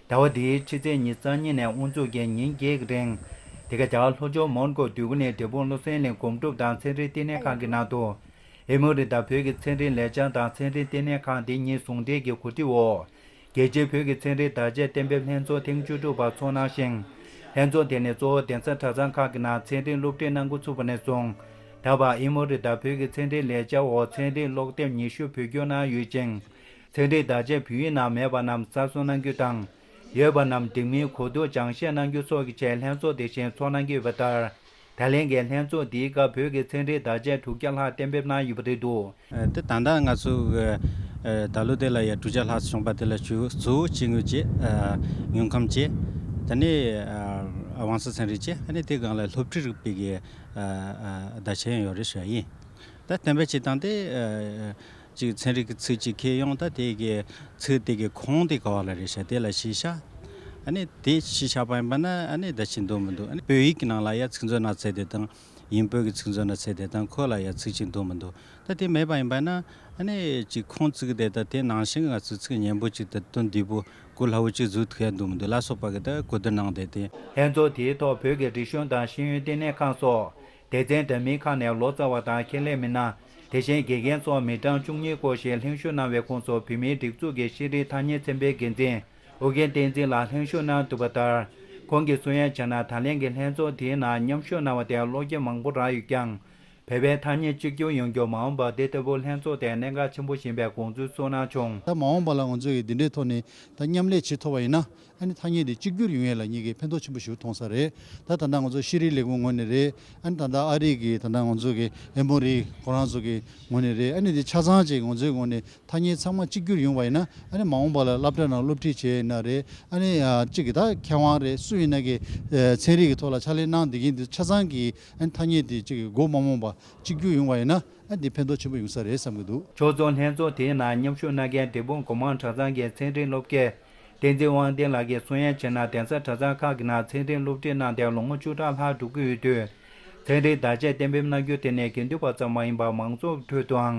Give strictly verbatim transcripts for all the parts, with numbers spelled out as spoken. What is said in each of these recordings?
ཟླ་བ་འདིའི་ཕྱི་ཚེས་ཉི་ཤུ་རྩ་གཉིས་ནས་དབུ་འཛུགས་ཀྱིས་ཉིན་བརྒྱད་ཀྱི་རིང་། འདི་ག་རྒྱ་གར་ལྷོ་ཕྱོགས་མོན་གྷོ་འདོད་རྒུ་གླིང་འབྲས་སྤུངས་བློ་གསལ་གླིང་སྒོམ་སྒྲུབ་དང་ཚན་རིག་ལྟེ་གནས་ཁང་གི་ནང་དུ། ཨེ་མོ་རི་དང་བོད་ཀྱི་ཚན་རིག་ལས་འཆར་དང་ཚན་རིག་ལྟེ་གནས་ཁང་འདི་གཉིས་ཟུང་འབྲེལ་གྱི་གོ་སྒྲིག་འོག་རྒྱལ་སྤྱིའི་བོད་ཀྱི་ཚན་རིག་བརྡ་ཆད་གཏན་འབེབས་ལྷན་ཚོགས་ཐེངས་བཅུ་དྲུག་པ་ཚོགས་གནང་ཞིང་། ལྷན་ཚོགས་དེ་ནི་གཙོ་བོ་གདན་ས་གྲྭ་ཚང་ཁག་གི་ནང་ཚན་རིག་སློབ་ཁྲིད་གནང་འགོ་ཚུགས་པ་ནས་བཟུང་། ད་བར་ཨེ་མོ་རི་དང་བོད་ཀྱི་ཚན་རིག་ལས་འཆར་འོག་ཚན་རིག་ཀློག་དེབ་ཉི་ཤུ་བོད་བསྒྱུར་གནང་ཡོད་ཅིང་། ཚན་རིག་བརྡ་ཆད་བོད་ཡིག་ནང་མེད་པ་རྣམས་གསར་བཟོ་གནང་རྒྱུ་དང་། ཡོད་པ་རྣམས་འགྲིག་མིན་གོ་བསྡུར་སྦྱང་བཤད་གནང་རྒྱུ་སོགས་ཀྱི་ཆེད་ལྷན་ཚོགས་དེ་བཞིན་ཚོགས་གནང་གི་ཡོད་པ་ལྟར། ད་ལན་གྱི་ལྷན་ཚོགས་འདིའི་སྐབས་བོད་ཀྱི་ཚན་རིག་བརྡ་ཆད་དྲུག་བརྒྱ་ལྷག་གཏན་འབེབས་གནང་ཡོད་པ་རེད་འདུག། དེ་ད་ལྟ་ང་ཚོ་གི་ད་ལོ་དེ་ལ་ཡ་དྲུག་བརྒྱ་ལྷག་བྱུང་པ་དེ་ལ་གཙོ་བོ་སྐྱེ་དངོས་བཅས། དངོས་ཁམས་བཅས། དེ་ནས་དབང་རྩ་ཚན་རིག་བཅས། ཨ་ནི་དེ་སྒང་ལ་སློབ་ཁྲིད་རིག་པའི་གི་བརྡ་ཆད་ཡང་ཡོད་རེད་ཟེར་ཡིན། ད་གཏན་འབེབས་བྱེད་སྟངས་དེ། ཅིག་ཚན་རིག་གི་ཚིག་ཅིག་ཁྱེར་ཡོང་། ད་དེ་གི་ཚིག་དེ་གི་ཁུངས་དེ་ག་བ་ལ་རེད་ཤག་དེ་ལ་གཞི་བཞག། ཨ་ནི་དེ་གཞི་བཞག་པ་ཡིན་པ་ན་ཨ་ནི་ད་ཅིག་འདུག་མི་འདུག། ཨ་ནི་བོད་ཡིག་གི་ནང་ལ་ཡ་ཚིག་མཛོད་ནང་ཚད་དེ་དང་། དབྱིན་བོད་ཀྱི་ཚིག་མཛོད་ནང་ཚད་དེ་དང་ཁོ་ལ་ཡ་ཚིག་ཅིག་འདུག་མི་འདུག། ད་དེ་མེད་པ་ཡིན་པ་ན། ཨ་ནི་ཅིག་ཁུངས་བཙུགས་དེ་ད་དེ་ནང་བཞིན་ང་ཚོ་ཚིག་སྙན་པོ་ཅིག་དང་དོན་བདེ་པོ་གོ་སླ་བོ་ཅིག་བཟོ་ཐུབ་ཡ་འདུག་མི་འདུག་ལ་སོགས་པ་གི་ད་གོ་བསྡུར་གནང་བསྡད་དེ། ལྷན་ཚོགས་དེའི་ཐོག་བོད་ཀྱི་རིག་གཞུང་དང་ཤེས་ཡོན་ལྟེ་གནས་ཁང་སོགས། སྡེ་ཚན་འདྲ་མིན་ཁག་ནས་ལོ་ཙཱ་བ་དང་ཁྱད་ལས་མི་སྣ། དེ་བཞིན་དགེ་རྒན་སོགས་མི་གྲངས་བཅུ་གཉིས་སྐོར་ཞིག་ལྷན་ཞུགས་གནང་བའི་ཁོངས་སུ་བོད་མིའི་སྒྲིག་འཛུགས་ཀྱི་ཤེས་རིག་ཐ་སྙད་ཚན་པའི་འགན་འཛིན་ཨོ་རྒྱན་བསྟན་འཛིན་ལགས་ལྷན་ཞུགས་གནང་འདུག་པ་ལྟར། ཁོང་གིས་གསུང་ཡ་བྱས་ན། ད་ལན་གྱི་ལྷན་ཚོགས་དེའི་ནང་མཉམ་ཞུགས་གནང་བ་དེ་བློ་སྐྱེད་མང་པོ་རག་ཡོད་ཀྱང་། བོད་པའི་ཐ་སྙད་གཅིག་གྱུར་ཡོང་རྒྱུ་མ་འོངས་པར་དེ་ལྟ་བུ་ལྷན་ཚོགས་དེ་གནད་འགག་ཆེན་པོ་ཡིན་པའི་དགོངས་ཚུལ་གསུངས་གནང་བྱུང་། ད་མ་འོངས་པ་ལ་ང་ཚོས་ཀྱི་འདི་འདྲའི་ཐོག་ནས་ད་མཉམ་ལས་བྱེད་ཐུབ་པ་ཡིན་ན། ཨ་ནི་ཐ་སྙད་འདི་གཅིག་གྱུར་ཡོང་ཡས་ལ་ངེད་ཀྱིས་ཕན་ཐོགས་ཆེན་པོ་ཞིག་མཐོང་ས་རེད། ད་ད་ལྟ་ང་ཚོ་ཤེས་རིག་ལས་ཁུངས་ངོས་ནས་རེད། ཨ་ནི་ད་ལྟ་ཨ་རི་གི་ད་ལྟ་ང་ཚོ་གི་ཨེ་མོ་རི་ཁོ་རང་ཚོ་གི་ངོས་ནས་རེད། ཨ་ནི་འདི་ཆ་ཚང་ཅིག་ང་ཚོའི་ངོས་ནས་ཐ་སྙད་ཚང་མ་གཅིག་གྱུར་ཡོང་བ་ཡིན་ན། ཨ་ནི་མ་འོངས་པ་ལ་སློབ་གྲྭ་ནང་སློབ་ཁྲིད་བྱས་ཡིན་ན་རེད། ཨ་ནི་ཨ་གཅིག་གི་ད་མཁས་དབང་རེད། སུ་ཡིན་ན་གི་ཨ་ཚན་རིག་གི་ཐོག་ལ་ཕྱག་ལས་གནང་བསྡད་མཁན་འདི་ཆ་ཚང་གི་ཨ་ནི་ཐ་སྙད་འདི་གཅིག་གི་མགོ་མ་རྨོངས་པ་གཅིག་གྱུར་ཡོང་བ་ཡིན་ན། ཨ་འདི་ཕན་ཐོགས་ཆེན་པོ་ཡོང་ས་རེད་བསམ་གྱི་འདུག། ཕྱོགས་མཚུངས་ལྷན་ཚོགས་དེའི་ནང་མཉམ་ཞུགས་གནང་མཁན་འབྲས་སྤུངས་སྒོ་མང་གྲྭ་ཚང་གི་ཚན་རིག་སློབ་དགེ་བསྟན་འཛིན་དབང་ལྡན་ལགས་ཀྱིས་གསུང་ཡ་བྱས་ན། གདན་ས་གྲྭ་ཚང་ཁག་གི་ནང་ཚན་རིག་སློབ་ཁྲིད་གནང་སྟེ་ལོ་ངོ་བཅུ་ཕྲག་ལྷག་འགྲོ་གི་ཡོད་དུས། ཚན་རིག་བརྡ་ཆད་གཏན་འབེབས་གནང་རྒྱུ་དེ་ནི་དགེ་འདུན་པ་ཙམ་མ་ཡིན་པར་མང་ཚོགས་ཁྲོད་དུའང་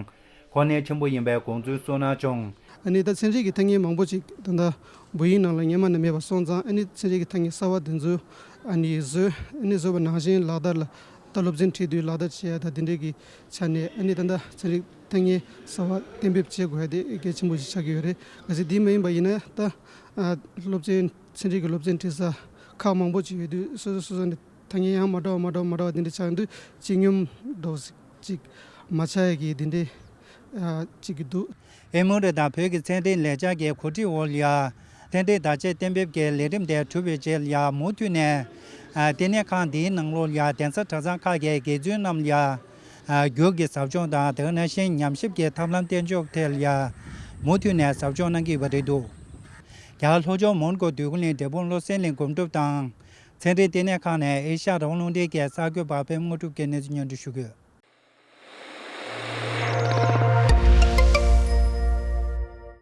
གོ་གནས་ཆེན་པོ་ཡིན་པའི་དགོངས་ཚུལ་གསུངས་གནང་བྱུང་། ཨ་ནི་ད་ཚན་རིག་གི་ཐ་སྙད་མང་པོ་ཅིག་ད་ལྟ་བོད་ཡིག་ནང་ལ་སྔོན་མ་ནས་མེད་པ་སོང་ཙང་། ཨ་ནི་ཚན་རིག་གི་ཐ་སྙད་གསར་བ་དེ་ཚོ་ཨ་ནི་བཟོས། ཨ་ནི་བཟོས་པ་ནང་བཞིན་ལག་བསྟར་ལ་ད་སློབ་ཚན་ཁྲིད་དུས་ལག་བསྟར་བྱེད་ཡ་ད་དེ་འདྲས་ཀྱི་ཆ་ནས། ཨ་ནི་ད་ལྟ་ཚན་རིག་ཐ་སྙད་གསར་བ་གཏན་འབེབས་བྱེད་དགོས་ཡ་དེ་གལ་ཆེན་པོ་ཞིག་ཆགས་ཀྱི་ཡོད་རེད། གལ་སྲིད་དེ་མ་ཡིན་པ་ཡིན་ན། ད་ཨ་སློབ་ཚན་ཚན་རིག་གི་སློབ་ཚན་ཁྲིད་ས་ཁག་མང་པོ་ཅིག་ཡོད་དུས། སོ་སོ་སོ་སོ་ནས་ཐ་སྙད་ཡང་མ་འདྲ་བ་མ་འདྲ་བ་མ་འདྲ་བ་དེ་འདྲ་ཆགས་དུས་སྤྱི་སྙོམས་འདྲ་བོ་ཅིག་མ་ཆགས་ཡ་གི་དེ་འདྲའི་ཨ་ཅིག་གི་འདུག། ཨེ་མོ་རི་དང་བོད་ཀྱི་ཚན་རིག་ལས་འཆར་གྱི་གོ་སྒྲིག་འོག་ལ་ཡ། ཚན་རིག་བརྡ་ཆད་གཏན་འབེབས་ཀྱི་ལས་རིམ་དེ་གྲུབ་པའི་རྗེས་ལ་ཡ། མུ་མཐུད་ནས་ཨ་ལྟེ་གནས་ཁང་འདིའི་ནང་ལོགས་ལ་ཡ། གདན་ས་གྲྭ་ཚང་ཁག་གི་དགེ་བཙུན་རྣམས་ལ་ཡ། ཨ་རྒྱུགས་ཀྱི་ཟབ་སྦྱོང་དང་། དེ་ག་ནང་བཞིན་ཉམས་ཞིབ་ཀྱི་ཐབས་ལམ་གཏན་འཇགས་ཐད་ལ་ཡ། མུ་མཐུད་ནས་ཟབ་སྦྱོང་གནང་གི་ཡོད་པ་རེད་འདུག། རྒྱ་གར་ལྷོ་ཕྱོགས་མོན་གྷོ་འདོད་རྒུ་གླིང་འབྲས་སྤུངས་བློ་གསལ་གླིང་སྒོམ་སྒྲུབ་དང་། ཚན་རིག་ལྟེ་གནས་ཁང་ནས་ཨེ་ཤ་ཡ་རང་དབང་རླུང་འཕྲིན་གྱི་གསར་འགོད་པ་པད་མ་དངོས་གྲུབ་ཀྱིས་གནས་ཚུལ་སྙན་སྒྲོན་ཞུ་གི་ཡོད།